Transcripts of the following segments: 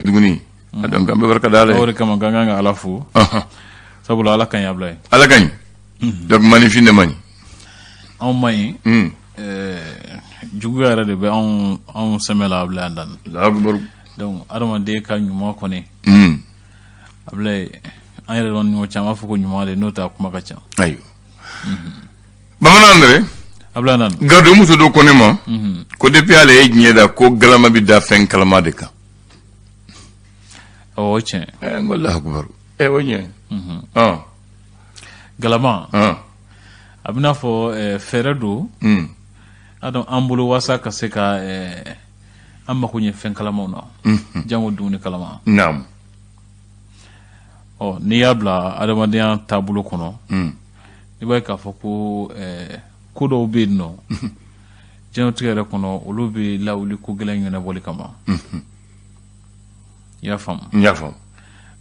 Tuguni donc an bɛ barika da Ala ye. O de kama k'an kan ka Ala fo. Sabula Ala ka ɲi, Abulaye. Ala ka ɲi. Donc maninfin de man ɲi. Anw man ɲi. Juguya yɛrɛ de bɛ anw sɛmɛ la, Abulaye Andani. Alahu akibaru. Donc adamaden ka ɲuman kɔni. Abulaye, an yɛrɛ ni ɲɔgɔn cɛ, an b'a fɔ ko ɲuman de, n'o tɛ a kuma ka ca. Ayiwa. Bamanan Andre. Abulaye Andani. Gado muso dɔ ko ne ma. Ko depuis ale ye diɲɛ da, ko galama bɛ da fɛn kalama de kan. Awɔ, o ye tiɲɛ. N ko Alahu akibaru. O ye tiɲɛ. Galama. A bɛ n'a fɔ fɛɛrɛ don. A dɔn an bolo walasa ka se ka an mako ɲɛ fɛn kalamaw na. Jango dumuni kalama. Naamu. Ɔ, n'i y'a bila adamadenya taabolo kɔnɔ. I b'a ye k'a fɔ ko ko dɔw bɛ yen nɔ, diɲɛlatigɛ yɛrɛ kɔnɔ, olu bɛ lawuli ko gɛlɛn ɲɛnabɔli kama. I y'a faamu? N y'a faamu.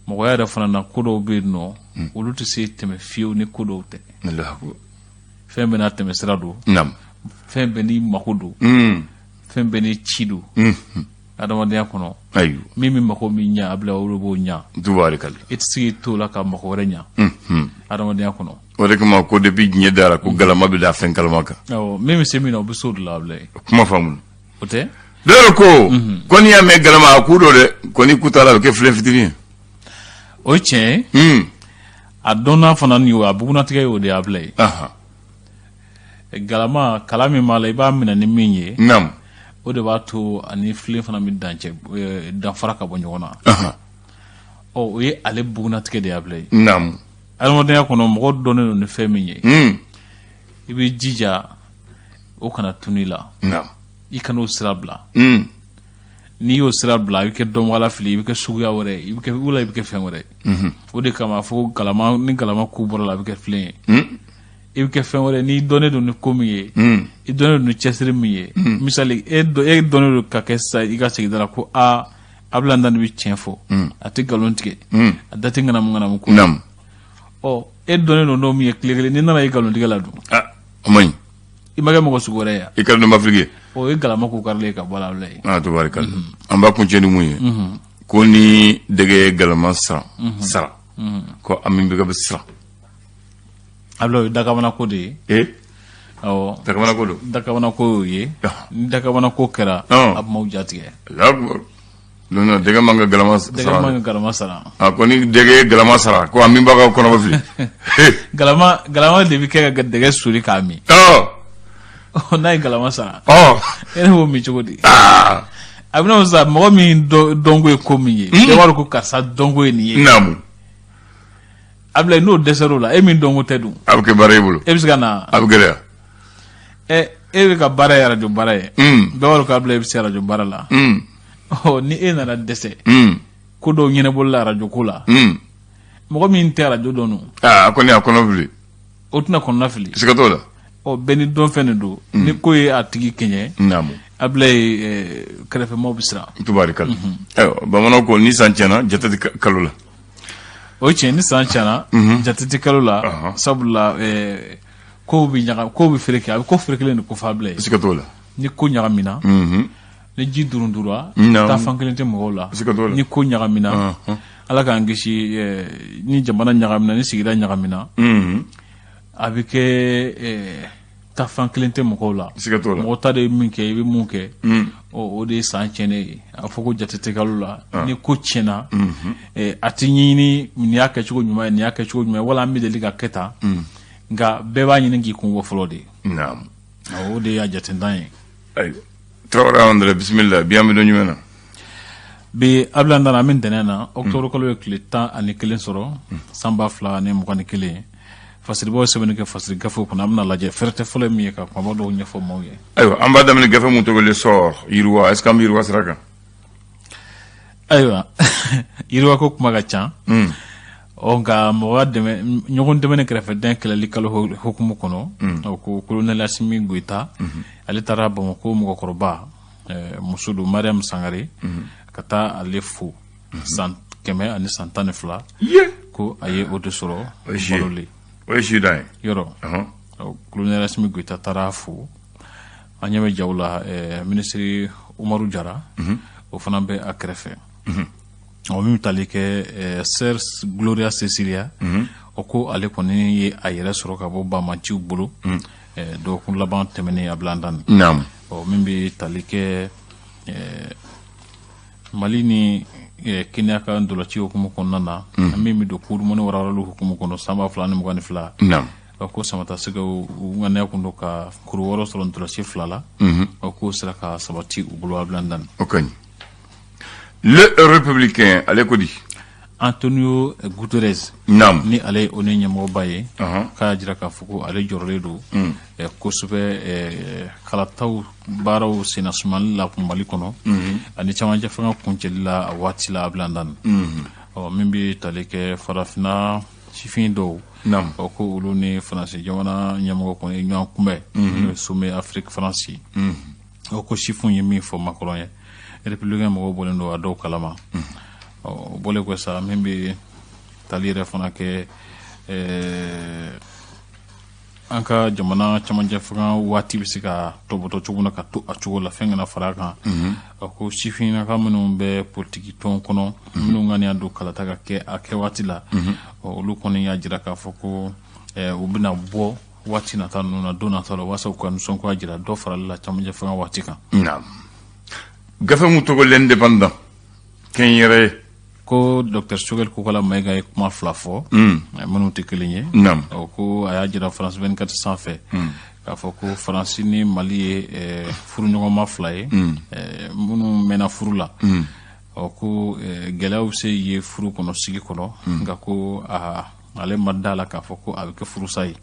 Mɔgɔya yɛrɛ fana na, ko dɔw bɛ yen nɔ, olu tɛ se tɛmɛ fiyewu ni ko dɔw tɛ. Fɛn bɛɛ n'a tɛmɛ sira don. Fɛn bɛɛ n'i mako don. Fɛn bɛɛ n'i ci don. Adamadenya kɔnɔ. Ayiwa. Min bɛ mako min ɲɛ, Abulaye, o de b'o ɲɛ. Tubaarikala. I tɛ se k'i to o la ka mako wɛrɛ ɲɛ. Adamadenya kɔnɔ. O de kama ko depuis diɲɛ dara, ko galama bɛ da fɛn kalama kan. Awɔ, min bɛ se min na, o bɛ se o de la, Abulaye. Kuma faamu. O tɛ? Dɔw ko n'i y'a mɛn galama, a ku don dɛ, ko ni ku t'a la, a bɛ kɛ filen fitinin ye. O ye tiɲɛ ye. A dɔnna fana nin ye, a bugunnatigɛ ye o de ye, Abulaye. Galama, kala min b'a la, i b'a minɛ ni min ye. O de b'a to ani filen fana bɛ dancɛ, danfara ka bɔ ɲɔgɔn na. Ɔ, o ye ale bugunnatigɛ de ye, Abulaye. Adamadenya kɔnɔ, mɔgɔ dɔnnen don ni fɛn min ye. I b'i jija o kana tunun i la. I kana o sira bila. N'i y'o sira bila, a bɛ kɛ dɔnbagala fili, i bɛ kɛ suguya wɛrɛ ye, i bɛ kɛ wala i bɛ kɛ fɛn wɛrɛ ye. O de kama a fɔ ko galama, ni galama ku bɔra la, a bɛ kɛ filen ye. I bɛ kɛ fɛn wɛrɛ n'i dɔnnen don ni ko min ye, i dɔnnen don ni cɛsiri min ye. Misali, e dɔnnen don ka kɛ sisan i ka sigida la ko aa, Abulaye Andani bɛ tiɲɛ fɔ, a tɛ nkalon tigɛ, a da tɛ ŋanamu ŋanamu ko. Ɔ, e dɔnnen don n'o min ye, tile kelen n'i nana i nkalon tigɛ la dun? A man ɲi. I ma kɛ mɔgɔ sugu wɛrɛ ye. I kɛra dɔnbafili ye. O ye galama ku karilen ka bɔ a la, Abulaye. Ah, tabarikala. An b'a kuncɛ ni mun ye? Ko ni dɛgɛ ye galama sara sara, ko an min bɛ siran. Abulaye, o ye dakabana ko de ye. Ee? Awɔ. Dakabana ko don. Dakabana ko y'o ye. Ni dakabana ko kɛra, a bɛ maaw jatigɛ. Non, non, dɛgɛ man ka galama sara. Dɛgɛ man ka galama sara. A ko ni dɛgɛ ye galama sara, ko a minbagaw kɔnɔ bɛ fili. Galama, galama de bɛ kɛ ka dɛgɛ soli k'a min. N'a ye galama sara. E b'o min cogo di? A bɛna sisan mɔgɔ min dɔnko ye ko min ye. Bɛɛ b'a dɔn ko karisa dɔnko ye nin ye. Abulaye, n'o dɛsɛr'o la, e min dɔnko tɛ dun? A bɛ kɛ baara y'i bolo. E bɛ se ka na. A bɛ gɛlɛya. Ɛ, e bɛ ka baara ye arajo baara ye. Bɛɛ b'a dɔn ko Abulaye bɛ se arajo baara la. Ɔ, ni e nana dɛsɛ. Ko dɔw ɲɛnabɔli la arajo ko la. Mɔgɔ min tɛ arajo dɔn dun? Aa, a kɔni a kɔnɔ fili. O tɛna kɔnɔna fili. Siga t'o la. Ɔ, bɛɛ ni dɔnfɛn de don. Ni ko ye a tigi kɛɲɛ. Abulaye, kɛrɛfɛmaaw bɛ siran. Tubaarikala. Ayiwa, bamananw ko ni san tiɲɛna, jate tɛ kalo la. O ye tiɲɛ, ni san tiɲɛna, jate tɛ kalo la, sabula kow bɛ ɲaga, kow bɛ fereke, a bɛ ko ferekelen de ko fɔ, Abulaye. Siga t'o la. Ni ko ɲagamina, ni ji durundura, taa fan kelen tɛ mɔgɔw la. Siga t'o la. Ni ko ɲagamina, Ala k'an kisi, ni jamana ɲagamina, ni sigida ɲagamina, a bɛ kɛ taa fan kelen tɛ mɔgɔw la. Siga t'o la. Mɔgɔ ta de ye min kɛ, i bɛ mun kɛ, o de ye san tiɲɛnen ye. A fɔ ko jate tɛ kalo la. Ni ko tiɲɛna, a tɛ ɲɛɲini nin y'a kɛcogo ɲuman ye, nin y'a kɛcogo ɲuman ye, wala an bɛ deli ka kɛ tan, nka bɛɛ b'a ɲini k'i kun bɔ fɔlɔ de. O de y'a jatetan ye. Ayiwa, Tarawele Andre, bisimila. Bi an bɛ don jumɛn na? Bi, Abulaye Andani, an bɛ ntɛnɛn na. Octobre kalo ye tile 11 sɔrɔ san 2021. Fasiribaw sɛbɛnni kɛ fasiri gafew kɔnɔ, an bɛna lajɛ fɛrɛtɛ fɔlɔ ye min ye ka kumaba dɔw ɲɛfɔ maaw ye. Ayiwa, an b'a daminɛ gafe mun tɔgɔ L'Essor, yiriwa. Est ce que an bɛ yiriwa sira kan? Ayiwa, yiriwa ko kuma ka ca. Ɔ, nka mɔgɔ dɛmɛ, ɲɔgɔn dɛmɛ ni kɛrɛfɛdɛn kɛlɛli kalo hukumu kɔnɔ, o ko colonel Asimi Goyita, ale taara Bamakɔ mɔgɔkɔrɔba muso don, Mariam Sangare, ka taa ale fo san 100 ani san 12, ko a ye o de sɔrɔ. Balolen o ye si dan ye yɔrɔ. Colonel Asimi Goyita taara fo. An ɲɛ bɛ jaw la, minisiri Umaru Jara, o fana bɛ a kɛrɛfɛ. Ɔ, min bɛ tali kɛ Sœur Gloria Cecilia, o ko ale kɔni ye a yɛrɛ sɔrɔ ka bɔ banbaanciw bolo dɔgɔkun laban tɛmɛnen, Abilayi Dan. Ɔ, min bɛ tali kɛ Mali ni Kenya ka ntolaci hukumu kɔnɔna na, min bɛ don Coupe du monde walawalali hukumu kɔnɔ san 2022, ko Samata Sɛgɛw u ŋaniya kun don ka kuru 6 sɔrɔ ntolaci fila la, o k'o sera ka sabati u bolo, Abilayi Dan. O ka ɲi. Le Républicain, ale ko di? Antonio Guterres, ni ale ye ONU ɲɛmɔgɔba ye, k'a y'a jira k'a fɔ ko ale jɔrɔlen don kosɛbɛ kalataw baaraw senna sumali la Mali kɔnɔ ani camancɛ fanga kuncɛli la a waati la, Abilayi Dan. Ɔ, min bɛ tali kɛ farafinna sifin dɔw, ɔ, ko olu ni Faransi jamana ɲɛmɔgɔ kɔni ye ɲɔgɔn kunbɛn, n'o ye sommet Afrique France. Ɔ, ko sifinw ye min fɔ Macron ye, Républicain mɔgɔw bɔlen don a dɔw kalama. Ɔ, o bɔlen kɔ sa, min bɛ tali yɛrɛ fana kɛ an ka jamana camancɛ fanga waati bɛ se ka tɔbɔtɔ cogo min na ka to a cogo la, fɛn kana fara a kan. A ko sifinnaka minnu bɛ politiki tɔn kɔnɔ, minnu ŋaniya don kalata ka kɛ a kɛ waati la, olu kɔni y'a jira k'a fɔ ko u bɛna bɔ waati nata ninnu na, don nata la, walasa u ka nisɔngoya jira dɔ farali la camancɛ fanga waati kan. Naam, gafe mun tɔgɔ L'Indépendant, kɛnyɛrɛ ye. Ko Docteur Choguel Kokala Mayiga ye kuma fila fɔ minnu tɛ kelen ye. Ɔ, ko a y'a jira France 24 sanfɛ k'a fɔ ko Faransi ni Mali ye furuɲɔgɔnma fila ye minnu mɛnna furu la. Ɔ, ko gɛlɛyaw bɛ se ye furu kɔnɔ, sigi kɔnɔ, nka ko ale ma da la k'a fɔ ko a bɛ kɛ furusa ye.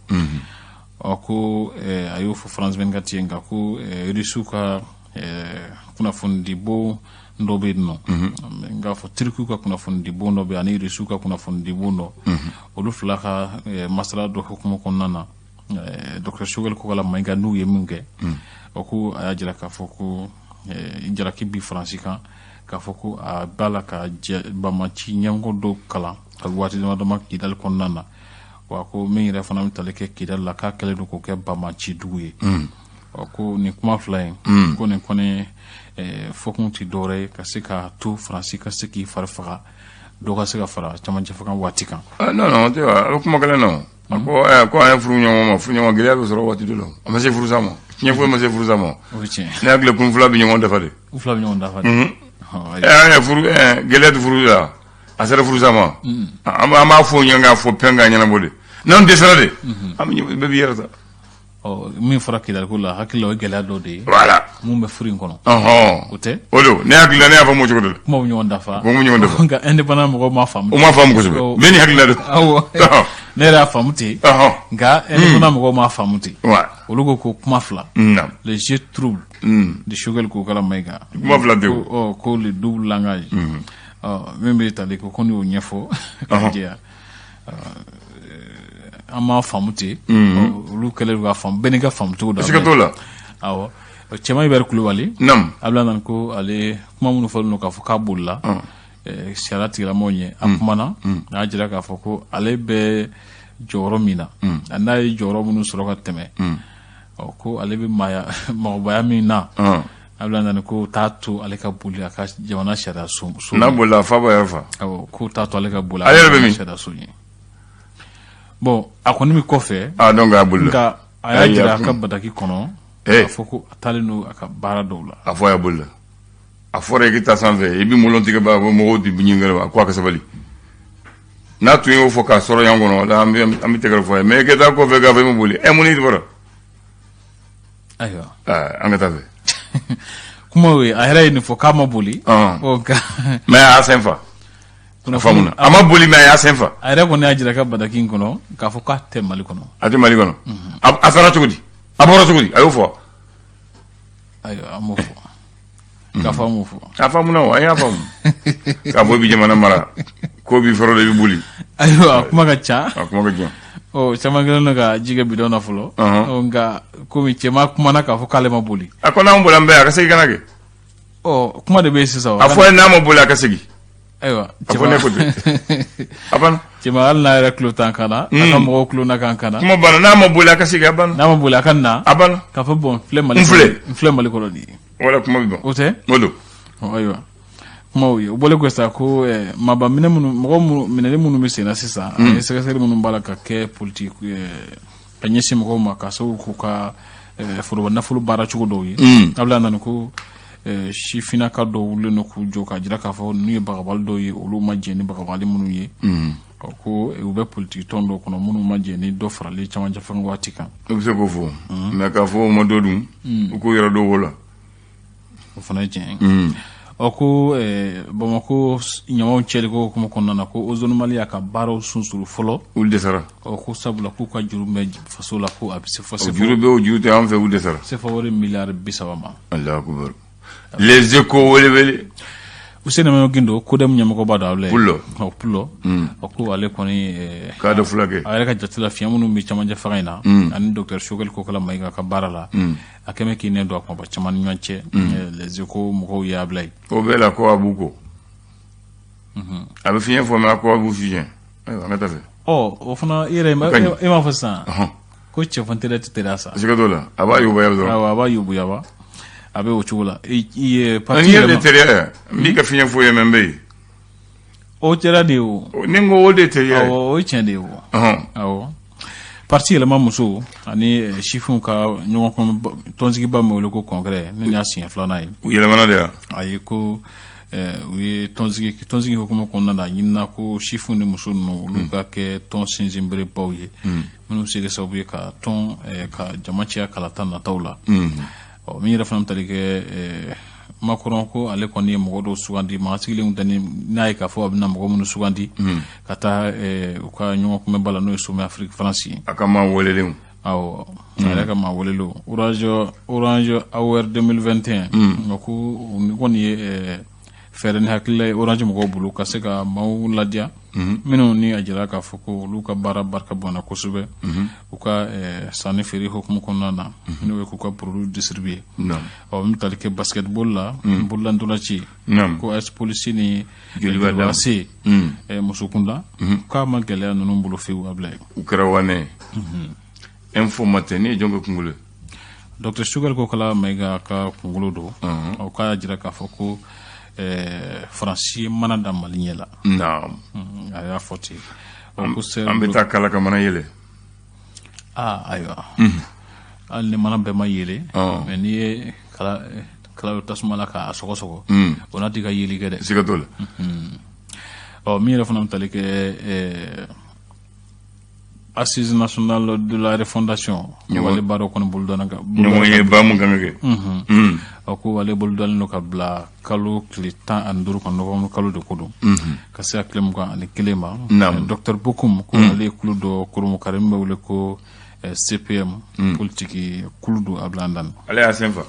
Ɔ, ko a y'o fɔ France 24 ye, nka ko Rusiw ka kunnafonidibon dɔ bɛ yen nɔ, n k'a fɔ Tirikiw ka kunnafonidibon dɔ bɛ yen ani Rusiw ka kunnafonidibon dɔ, olu fila ka masala dɔ hukumu kɔnɔna na, Docteur Choguel Kokala Mayiga n'u ye min kɛ. O ko a y'a jira k'a fɔ ko jalaki bi Faransi kan k'a fɔ ko a b'a la ka banbaanci ɲɛmɔgɔ dɔw kalan ka waati dama dama Kidali kɔnɔna na, wa ko min yɛrɛ fana bɛ tali kɛ Kidali la, k'a kɛlen don k'o kɛ banbaanci dugu ye. Ɔ, ko nin kuma fila in, ko nin kɔni fɔkun tɛ dɔwɛrɛ ye ka se ka to Faransi ka se k'i fari faga, dɔ ka se ka fara camancɛ fanga waati kan. Non, non, tɛ a bɛ kuma kelen na. A ko ko an ye furu ɲɔgɔn ma, furu ɲɔgɔn gɛlɛya bɛ sɔrɔ waati dɔ la, a ma se furusa ma, tiɲɛ foyi ma se furusa ma. O ye tiɲɛ. Ne hakili kun fila bɛ ɲɔgɔn dafa de. U fila bɛ ɲɔgɔn dafa de. An ye furu gɛlɛya tɛ furu la, a sera furusa ma, an b'a fɔ ɲɔgɔn k'a fɔ pɛn k'a ɲɛnabɔ de. N'an dɛsɛra de, an bɛ bɛɛ b'i yɛrɛ ta. Ɔ, min fɔra Kidaliko la, hakili la o ye gɛlɛya dɔ de ye mun bɛ furu in kɔnɔ. O tɛ? O don, ne hakili la, ne y'a faamu o cogo de la. Kuma bɛ ɲɔgɔn dafa. Kuma bɛ ɲɔgɔn dafa. Nka Indépendant mɔgɔw m'a faamu. O m'a faamu kosɛbɛ, bɛɛ ni hakilina don. Awɔ, ne yɛrɛ y'a faamu ten, nka Indépendant mɔgɔw m'a faamu ten. Olu ko ko kuma fila, le jeu trouble de Choguel Kokala Mayiga. Kuma fila tɛ. O ko le double langage. Ɔ, min bɛ tali ko n'o ɲɛfɔ ka jɛya, an m'a faamu ten, olu kɛlen don k'a faamu, bɛɛ n'i ka faamu cogo dɔ. Siga t'o la. Awɔ, Cɛman Ibɛri Kulubali, Abulayi nana ko ale kuma minnu fɔlen don k'a fɔ k'a bolila sariya tigilamɔgɔw ɲɛ, a kumana, a y'a jira k'a fɔ ko ale bɛ jɔyɔrɔ min na, a n'a ye jɔyɔrɔ minnu sɔrɔ ka tɛmɛ, ɔ, ko ale bɛ maaya mɔgɔbaya min na, Abulayi nana ko t'a to ale ka boli a ka jamana sariya so. N'a bolila, fa b'a yɛrɛ fa. Awɔ, ko t'a to ale ka boli a yɛrɛ bɛ min? Sariya so ɲɛ. Bon, a kɔni bɛ kɔfɛ. Ah, donc a bolila. Nka a y'a jira a ka bataki kɔnɔ k'a fɔ ko a taalen don a ka baara dɔw la. A fɔ a y'a bolila, a fɔra i ka taa sanfɛ, i bɛ molon tigɛ ba mɔgɔw tɛ ɲini, a ko a ka sabali. N'a tun y'o fɔ k'a sɔrɔ yan kɔnɔ, an bɛ tɛgɛrɛ fɔ a ye, mais i ka taa kɔfɛ k'a fɔ i ma boli, ɛ, mun de bɔra? Ayiwa. An ka taa fɛ. Kuma ye, a yɛrɛ ye nin fɔ k'a ma boli. Nka mais a y'a sen fa. A faamuna, a ma boli, mais a y'a sen fa. A yɛrɛ kɔni y'a jira ka bataki in kɔnɔ k'a fɔ k'a tɛ Mali kɔnɔ. A tɛ Mali kɔnɔ. A taara cogo di? A bɔra cogo di? A y'o fɔ. Ayiwa, an m'o fɔ k'a fɔ, an m'o fɔ. A faamuna o, an y'a faamu k'a fɔ i bɛ jamana mara ko b'i fɔrɔ de, i bɛ boli. Ayiwa, a kuma ka ca. A kuma ka ca. Ɔ, caman kɛlen don ka ji kɛ bidɔn na fɔlɔ, nka komi cɛman kumana k'a fɔ k'ale ma boli. A ko n'an boli, an bɛɛ, a ka segin ka na kɛ. Ɔ, kuma de bɛ yen sisan. A fɔ ye, n'a ma boli, a ka segin. Ayiwa. A fɔ ne ko ten, a banna. Cɛman, hali n'a yɛrɛ tulo t'an kan na, a ka mɔgɔw tulo na kan kan na. Kuma banna, n'a ma boli, a ka segin, a banna. N'a ma boli, a ka na. A banna. K'a fɔ bon, n filɛ Mali. N filɛ. N filɛ Mali kɔnɔ nin ye. Wala kuma bɛ ban. O tɛ? O don. Ayiwa. kumaw ye. O bɔlen kɔ sa, ko maaba minɛ minnu, mɔgɔ minnu minɛli minnu bɛ senna sisan, ani sɛgɛsɛgɛli minnu b'a la ka kɛ politiki ka ɲɛsin mɔgɔw ma ka sababu k'u ka foroba nafolo baara cogo dɔw ye, Abulayi nana ko sifinnaka dɔw wulilen don k'u jɔ k'a jira k'a fɔ ninnu ye bagabagali dɔw ye, olu ma jɛn ni bagabagali minnu ye. Ɔ, ko u bɛ politiki tɔn dɔw kɔnɔ minnu ma jɛn ni dɔ farali camancɛ fanga waati kan. U bɛ se k'o fɔ, mais k'a fɔ o ma dɔ dun, u k'u yɛrɛ dɔw la. O fana ye tiɲɛ ye. Ɔ, ko Bamakɔ ɲamaw cɛli ko hukumu kɔnɔna na, ko Ozone Mali y'a ka baaraw sunsuru fɔlɔ. Olu dɛsɛra. Ɔ, ko sabula k'u ka juru bɛ faso la, ko a bɛ se fɔ o juru bɛ, o juru tɛ an fɛ, u dɛsɛra. CFA wari miliyari 30 ma. Alahu akubar. Les Échos wele wele. Useni Gindo, CODEM ɲɛmɔgɔba don, Abulayi. Pulo. Ɔ, Pulo. Ɔ, ko ale kɔni k'a dɔ fila kɛ. A yɛrɛ ka jate la, fiɲɛ minnu bɛ camancɛ fanga in na ani docteur Choguel Kokala Mayiga ka baara la, a kɛmɛ k'i nɛn don a kumaba caman ni ɲɔgɔn cɛ. Les Échos mɔgɔw ye, Abulayi. O bɛɛ la ko a b'u kɔ, a bɛ fiɲɛ fɔ, mais a ko a b'u fiɲɛ. Ayiwa, an ka taa fɛ. Ɔ, o fana i yɛrɛ ka ɲi. E m'a fɔ sisan ko cɛfɔn teriya tɛ teriya sa. Siga t'o la, a b'a yugubayaba dɔrɔn. Awɔ, a b'a yubuyaba, a bɛ o cogo la. I ye parti Ni yɛrɛ de yɛlɛma teriya ye, n b'i ka fiɲɛ fɔ ye, mais n bɛ yen. O teriya de ye o. Ni n ko o de ye teriya ye. Awɔ, o ye tiɲɛ de ye o. Awɔ, parti yɛlɛma musow ani sifinw ka ɲɔgɔn kɔnɔ tɔnsigiba min wele ko congrès, ni y'a siɲɛ filanan ye. U yɛlɛmana de yan. A ye ko u ye tɔnsigi hukumu kɔnɔna na, a ɲinina ko sifinw ni muso ninnu, olu ka kɛ tɔn sinsinberebaw ye minnu bɛ se kɛ sababu ye ka tɔn ka jama caya kalata nataw la. Ɔ, min yɛrɛ fana bɛ tali kɛ Macron, ko ale kɔni ye mɔgɔ dɔw sugandi, maa sigilenw tɛ ni n'a ye k'a fɔ a bɛna mɔgɔ minnu sugandi ka taa u ka ɲɔgɔn kunbɛnba la, n'o ye sommet Afrique France ye. A ka maa welelenw. Awɔ, a yɛrɛ ka maa welelenw, Orange Award 2021, nka ko nin kɔni ye fɛɛrɛ ni hakilila ye Orange mɔgɔw bolo ka se ka maaw ladiya minnu ni a jira k'a fɔ ko olu ka baara barika bonna kosɛbɛ u ka sanni feere hukumu kɔnɔna na, n'o ye k'u ka produit distribuer. Ɔ, min bɛ tali kɛ basketball la, bololantolanci, ko AS Police ni Joliba Dam. Se muso kunda, k'a ma gɛlɛya ninnu bolo fewu, Abulayi. U kɛra wanɛ ye. Info Matin, ne ye jɔn kɛ kunkolo ye? Docteur Choguel Kokala Mayiga ka kunkolo don. O k'a jira k'a fɔ ko Faransi ye mana da Mali ɲɛ la. A y'a fɔ ten. Ɔ, ko An bɛ taa kala ka mana yɛlɛ. Aa, ayiwa, hali ni mana bɛɛ ma yɛlɛ, mais n'i ye kala dɔ tasuma la k'a sɔgɔsɔgɔ, o n'a t'i ka yeli kɛ dɛ. Siga t'o la. Ɔ, min yɛrɛ fana bɛ tali kɛ Assise nationale de la refondation, ko ale baaraw kɔni bolodana ka Ɲɔgɔn ye ba mun kan ka kɛ. Ɔ, ko ale bolodalen don ka bila kalo tile 15 kan, novembre kalo de ko don, ka se a tile 21 ma. Docteur Bokum, ko ale ye kulu dɔ koromokari min bɛ wele ko CPM, politiki kulu don, Abulayi Dan. Ale y'a sen fa.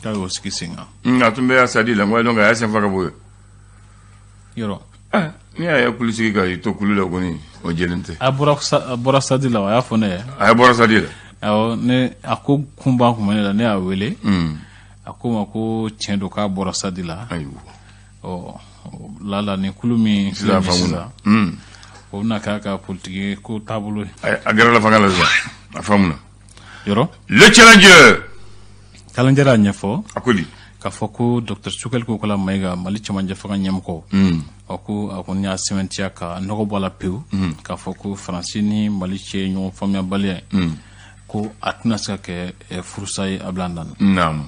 K'a y'o sigi sen kan. A tun bɛ Asadi la, n ko donc a y'a sen fa ka bɔ yen. Yɔrɔ. N'i y'a ye kulu sigi ka i to kulu la kɔni, o jɛlen tɛ. A bɔra Sadi la, a y'a fɔ ne ye. A bɔra Sadi la. Awɔ, ne a ko kunba kun bɛ ne la, ne y'a wele. A ko ma ko tiɲɛ don, k'a bɔra Sadi la. Ayiwa. Ɔ, lala ni kulu min Sisan a filɛ nin ye faamuna. Sisan, o bɛna k'a ka politiki ko taabolo ye. A gɛrɛla fanga la sisan, a faamuna. Yɔrɔ. Le Challenger. Challenger y'a ɲɛfɔ. A ko di? K'a fɔ ko docteur Choguel Kokala Mayiga, Mali cɛmancɛ fanga ɲɛmɔgɔ, ɔ, ko a kɔni y'a sɛmɛntiya ka nɔgɔ bɔ a la pewu k'a fɔ ko Faransi ni Mali cɛ ɲɔgɔn faamuyabaliya ye, ko a tɛna se ka kɛ furusa ye, Abulayi Dan. Naamu,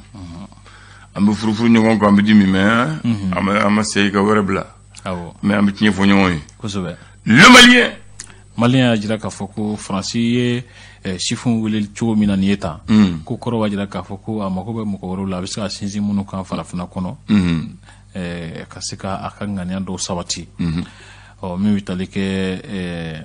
an bɛ furufuru ɲɔgɔn kan, an bɛ dimi, mais an ma segin ka wɛrɛ bila. Mais an bɛ tiɲɛ fɔ ɲɔgɔn ye. Kosɛbɛ. Le Malien. Malien y'a jira k'a fɔ ko Faransi ye sifinw wele cogo min na nin ye tan, ko kɔrɔ b'a jira k'a fɔ ko a mako bɛ mɔgɔ wɛrɛw la, a bɛ se ka sinsin minnu kan farafinna kɔnɔ ka se ka a ka ŋaniya dɔw sabati. Ɔ, min bɛ tali kɛ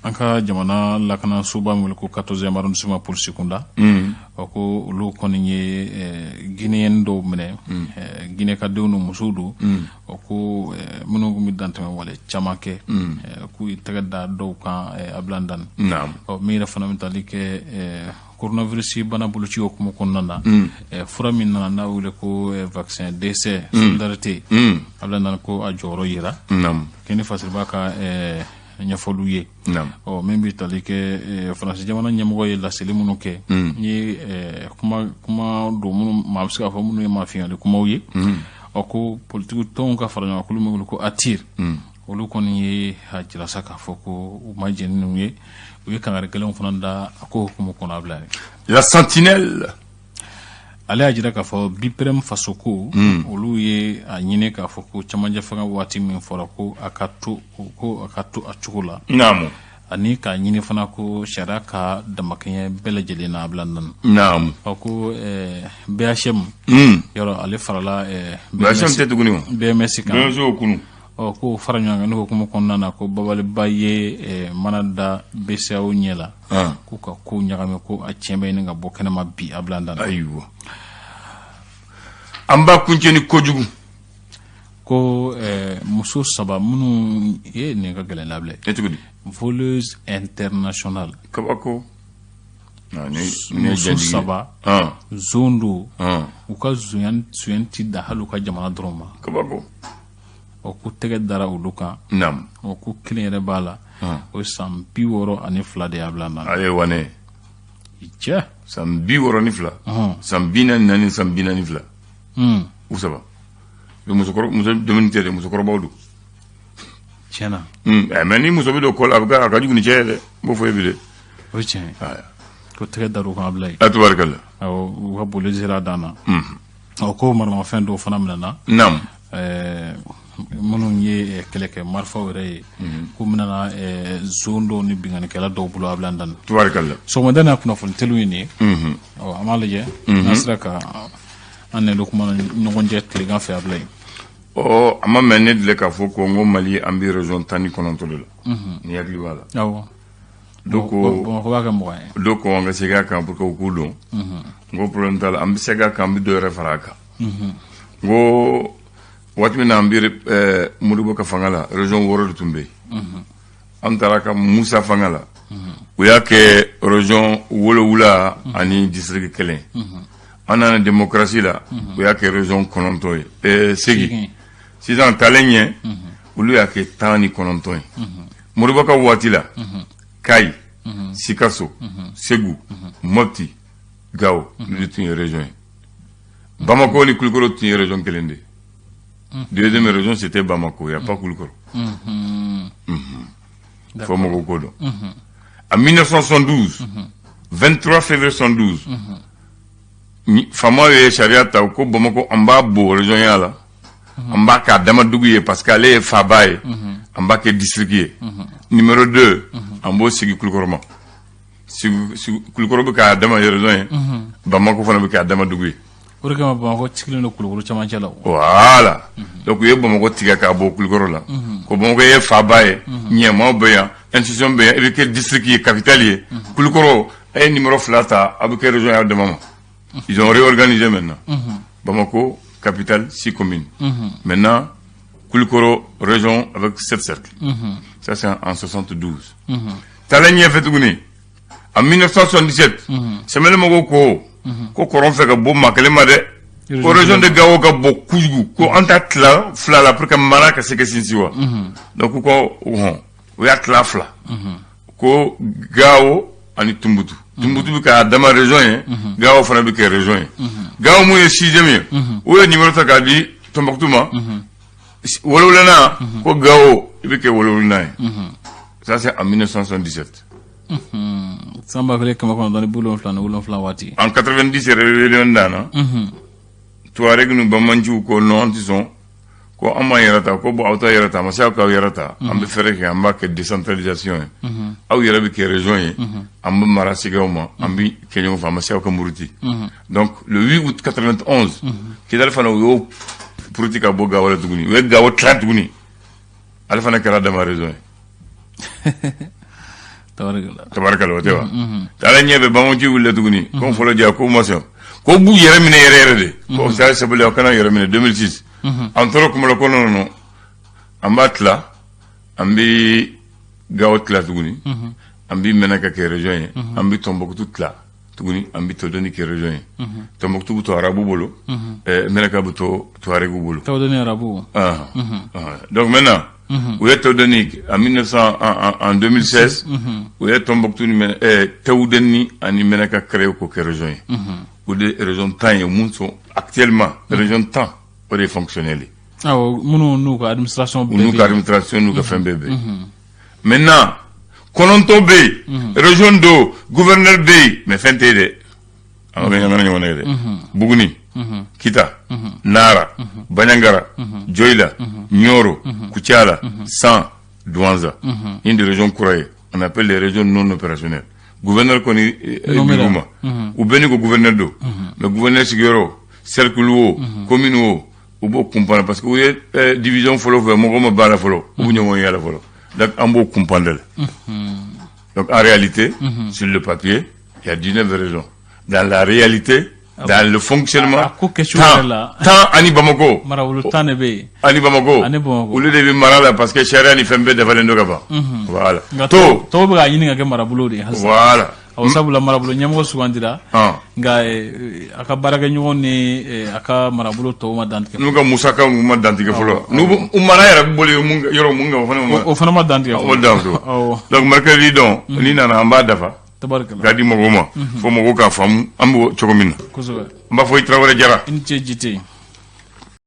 an ka jamana lakanasoba min wele ko 14e arrondissement polisi kunda, ɔ, ko olu kɔni ye Guinéen dɔw minɛ, Guinée ka denw ni musow don. Ɔ, ko minnu tun bɛ dantɛmɛ wale caman kɛ, k'u ye tɛgɛ da dɔw kan, Abulayi Dan. Ɔ, min yɛrɛ fana bɛ tali kɛ coronavirus bana boloci hukumu kɔnɔna na, fura min nana n'a wele ko vaccin d'essai solidarité, Abulayi Dan, ko a jɔyɔrɔ yira. Kini Fasiriba ka ɲɛfɔliw ye. Ɔ, min bɛ tali kɛ Faransi jamana ɲɛmɔgɔ ye laseli minnu kɛ, n ye kuma kuma don minnu maa bɛ se k'a fɔ minnu ye maafiyali kumaw ye. Ɔ, ko politiki tɔnw ka fara ɲɔgɔn kulu min wele ko ATIR, olu kɔni ye a jira sa k'a fɔ ko u ma jɛn ni ninnu ye. U ye kangari gɛlɛnw fana da a ko hukumu kɔnɔ, Abulayi. La Sentinelle. Ale y'a jira k'a fɔ BIPREM Fasoko, olu ye a ɲini k'a fɔ ko camancɛ fanga waati min fɔra, ko a ka to, ko a ka to a cogo la. Ani k'a ɲini fana ko sariya ka damakɛɲɛ bɛɛ lajɛlen na, Abulayi nana. Ɔ, ko BHM, yɔrɔ ale farala BHM tɛ tuguni o. BMS kan. BMS y'o kunu. Ɔ, ko fara ɲɔgɔn kan n'o hukumu kɔnɔna na, ko babaliba ye mana da BCEAO ɲɛ la, k'u ka ko ɲagami, ko a tiɲɛ bɛ ɲini ka bɔ kɛnɛma bi, Abulayi nana. Ayiwa, an b'a kuncɛ ni kojugu. Ko muso saba minnu ye nin ka gɛlɛn labila. E, cogo di? Voleuse internationale. Kabako. Muso saba, zon don, u ka zonya ti da hali u ka jamana dɔrɔn ma. Kabako. Ɔ, ko tɛgɛ dara olu kan. Ɔ, ko kelen yɛrɛ b'a la, o ye san 62 de y'a bila na. A ye wane. Cɛ. San 62, san 44, san 42, u saba. Musokɔrɔ, muso dumuni tɛ dɛ, musokɔrɔbaw don. Tiɲɛna. Mais ni muso bɛ don ko la, a bɛ a ka jugu ni cɛ ye dɛ, n b'o fɔ e bi dɛ. O ye tiɲɛ ye, ko tɛgɛ dar'u kan, Abulayi. A tubarikala. Awɔ, u ka boli sera a dan na. Ɔ, ko maramafɛn dɔw fana minɛna, minnu ye kɛlɛkɛ marifaw yɛrɛ ye, ko minɛna zon dɔw ni binkannikɛla dɔw bolo, Abulayi dan. Tubarikala. Sɔgɔmada in na, kunnafoni teliw ye nin ye. Ɔ, an b'a lajɛ n'an sera ka an n'olu kuma ɲɔgɔn cɛ tilegan fɛ, Abulayi. Ɔ, a ma mɛn ne deli k'a fɔ ko n ko Mali, an bɛ région 19 de la, ni hakili b'a la. Awɔ. Dɔw ko Bamakɔ b'a kɛ 20 ye. Dɔw ko an ka segin a kan pour que u k'u dɔn. N ko problème t'a la, an bɛ segin a kan, an bɛ dɔ yɛrɛ fara a kan. N ko waati min na an bɛ Modibo ka fanga la, région wɔɔrɔ de tun bɛ yen. An taara ka Musa fanga la, u y'a kɛ région 7 ani district kelen. An nana démocratie la, u y'a kɛ région 9 ye, 8. Sisan taalen ɲɛ, olu y'a kɛ 19 ye. Modibo ka waati la, Kayi, Sikaso, Segu, Mopti, Gao, olu de tun ye région ye. Bamako ni Kulukoro tun ye région kelen de ye. Deuxième région, c'était Bamako, il n'y a pas Kulukoro. Fo mɔgɔw k'o dɔn. En 1972, 23 février 72, faamaw ye sariya ta ko Bamako, an b'a bɔ région ya la, an b'a k'a dama dugu ye, parce que ale ye faaba ye, an b'a kɛ district ye. Numéro 2, an b'o sigi Kulukoro ma. Kulukoro bɛ k'a dama région ye, Bamako fana bɛ k'a dama dugu ye. O de kama Bamakɔ sigilen don Kulukoro camancɛ la. Voilà, donc u ye Bamakɔ tigɛ k'a bɔ Kulukoro la, ko Bamakɔ ye faaba ye, ɲɛmaaw bɛ yan, institution bɛ yan, i bɛ kɛ district ye, capitale ye. Kulukoro, a ye numéro 2 ta, a bɛ kɛ région ye aw dama ma. Ils ont réorganisé maintenant. Bamako capitale, six communes. Maintenant Kulukoro région avec sept cercles. Ça, c'est en 72. Taalen ɲɛfɛ tuguni, en 1977, sɛmɛni mɔgɔw ko kɔrɔn fɛ ka bɔ maa kelen ma dɛ, ko région de Gao ka bɔ kojugu, ko an ta tila fila la pour que mara ka se ka sinsin wa. Donc ko hɔn, u y'a tila fila, ko Gao ani Tumbutu. Tumbutu bɛ k'a dama région ye, Gao fana bɛ kɛ région ye. Gao mun ye sixième ye, o ye numéro ta k'a di Tombouctou ma, wolowulanan, ko Gao i bɛ kɛ wolowulanan ye. Ça, c'est en 1977. San 1977 waati. En 90, rébellion nana. Tuareg ni Bamanciw ko non, an tɛ sɔn, ko an m'an yɛrɛ ta, ko bon, aw ta yɛrɛ ta, a ma se aw k'aw yɛrɛ ta, an bɛ fɛɛrɛ kɛ, an b'a kɛ décentralisation ye, aw yɛrɛ bɛ kɛ région ye, an bɛ mara segin aw ma, an bɛ kɛ ɲɔgɔn fɛ, a ma se aw ka muruti. Donc le 8 août 91, Kidali fana, u y'o puruti ka bɔ Gawo la tuguni, u ye Gawo tila tuguni, ale fana kɛra dama région ye. Tabarikala, o tɛ wa? Taala ɲɛfɛ, Bamaci wulila tuguni, ko fɔlɔ diya ko ma sɔn, ko b'u yɛrɛ minɛ yɛrɛ yɛrɛ de, ko sa sabali, aw kana yɛrɛ minɛ. 2006, an tora kuma la ko non non, an b'a tila, an bɛ Gawo tila tuguni, an bɛ Mɛnaka kɛ région ye, an bɛ Tombouctou tila tuguni, an bɛ Todoni kɛ région ye. Tombouctou bɛ to arabu bolo, Mɛnaka bɛ to Tuaregu bolo. Todoni arabu. Donc maintenant U ye Tawudeni en 1900 en 2016, u ye Tombouctou ni Tawudeni ani Menaka créé k'o kɛ région ye. O de région 10 ye mun sont actuellement région 10, o de ye fonctionnel ye. Awɔ, minnu n'u ka administration bɛɛ n'u ka administration n'u ka fɛn bɛɛ bɛ yen. Maintenant, 9 bɛ yen, région don, gouverneur bɛ yen, mais fɛn tɛ yen dɛ. An ka ɲɔgɔn ɲɔgɔn ye dɛ. Buguni, Kita, Nara, Bandiagara, Dioïla, Nioro, Koutiala, San, Douentza. Nin de région kura ye, on appelle les régions non opérationnelles. Gouverneur kɔni Nommé ma, u bɛɛ ni ko gouverneur don, mais gouverneur sigiyɔrɔ, cercle o, commune o, u b'o kunpan parce que u ye division fɔlɔ fɛ, mɔgɔw ma baara fɔlɔ, u bɛ ɲɔgɔn yala fɔlɔ. Donc an b'o kunpan de la. Donc en réalité, sur le papier, il y a 19 régions. Dans la réalité, dans le fonctionnement, a ko kɛcogo yɛrɛ la, 10 ani Bamako. Marabolo 10 de bɛ yen. Ani Bamako. Ani Bamako. Olu de bɛ mara la parce que sariya ni fɛn bɛɛ dafalen don ka ban. Voilà. Nka tɔw bɛ k'a ɲini ka kɛ marabolo de ye halisa. Voilà. Awɔ, sabula marabolo ɲɛmɔgɔ sugandira, nka a ka baarakɛɲɔgɔn ni a ka marabolo tɔw ma dantigɛ. N'u ka musakaw ma dantigɛ fɔlɔ. N'u u mara yɛrɛ bɛ boli mun yɔrɔ mun kan, o fana ma. O fana ma dantigɛ fɔlɔ. O dantigɛ. Donc mercredi don, n'i nana, an b'a dafa. Tabarikala. K'a di mɔgɔw ma. Fo mɔgɔw k'a faamu an b'o cogo min na. Kosɛbɛ. N b'a fɔ i Tarawele Jara. I ni ce Jite.